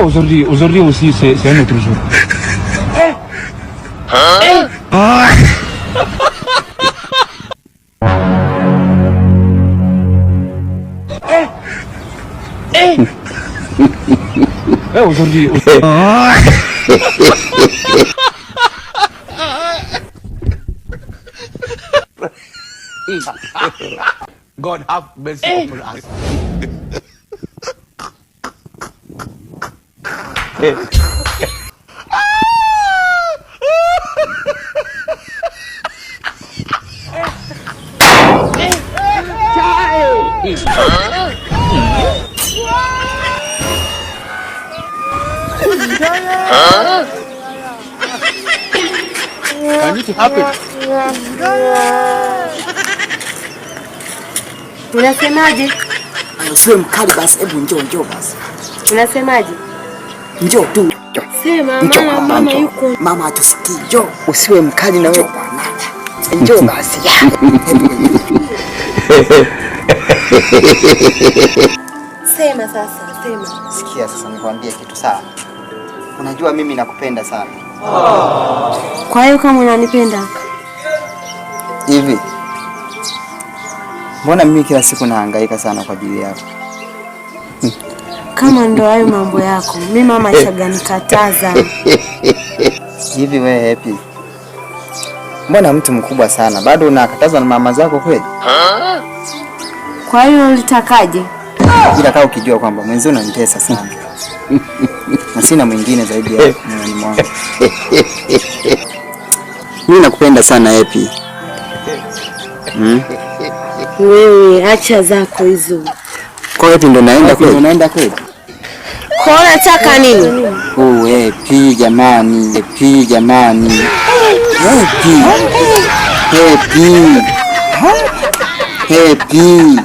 Aujourd'hui, aujourd'hui aussi, c'est un autre jour. Eh, aujourd'hui. God have mercy upon us. Can it happen? Unasemaje? Usiwe mkali basi, hebu njoo njoo basi. Unasemaje? Njoo tu. Sema Njoo mama, hapa, mama njoo. yuko. Mama hatusikii. Njoo. Usiwe mkali na wewe bwana. Njoo basi. Sema sasa, sema. Sikia sasa nikwambie kitu sawa. Unajua mimi nakupenda sana. Kwa hiyo kama unanipenda, Hivi. Mbona mimi kila siku nahangaika sana kwa ajili yako? Kama ndo hayo mambo yako, mimi mama ishaga nikataza. Hivi wewe Happy, mbona mtu mkubwa sana bado unakatazwa na mama zako kweli? Kwa hiyo ulitakaje? Ila kaa ukijua kwamba mwenzio unanitesa sana na sina mwingine zaidi ya moyoni mwangu. Mimi nakupenda sana Happy. Wewe acha zako hizo. Kwa Happy ndo naenda kweli? Ndo naenda kweli? Kwa hiyo unataka nini? Oh, Happy jamani, Happy jamani. Happy. Happy. Happy.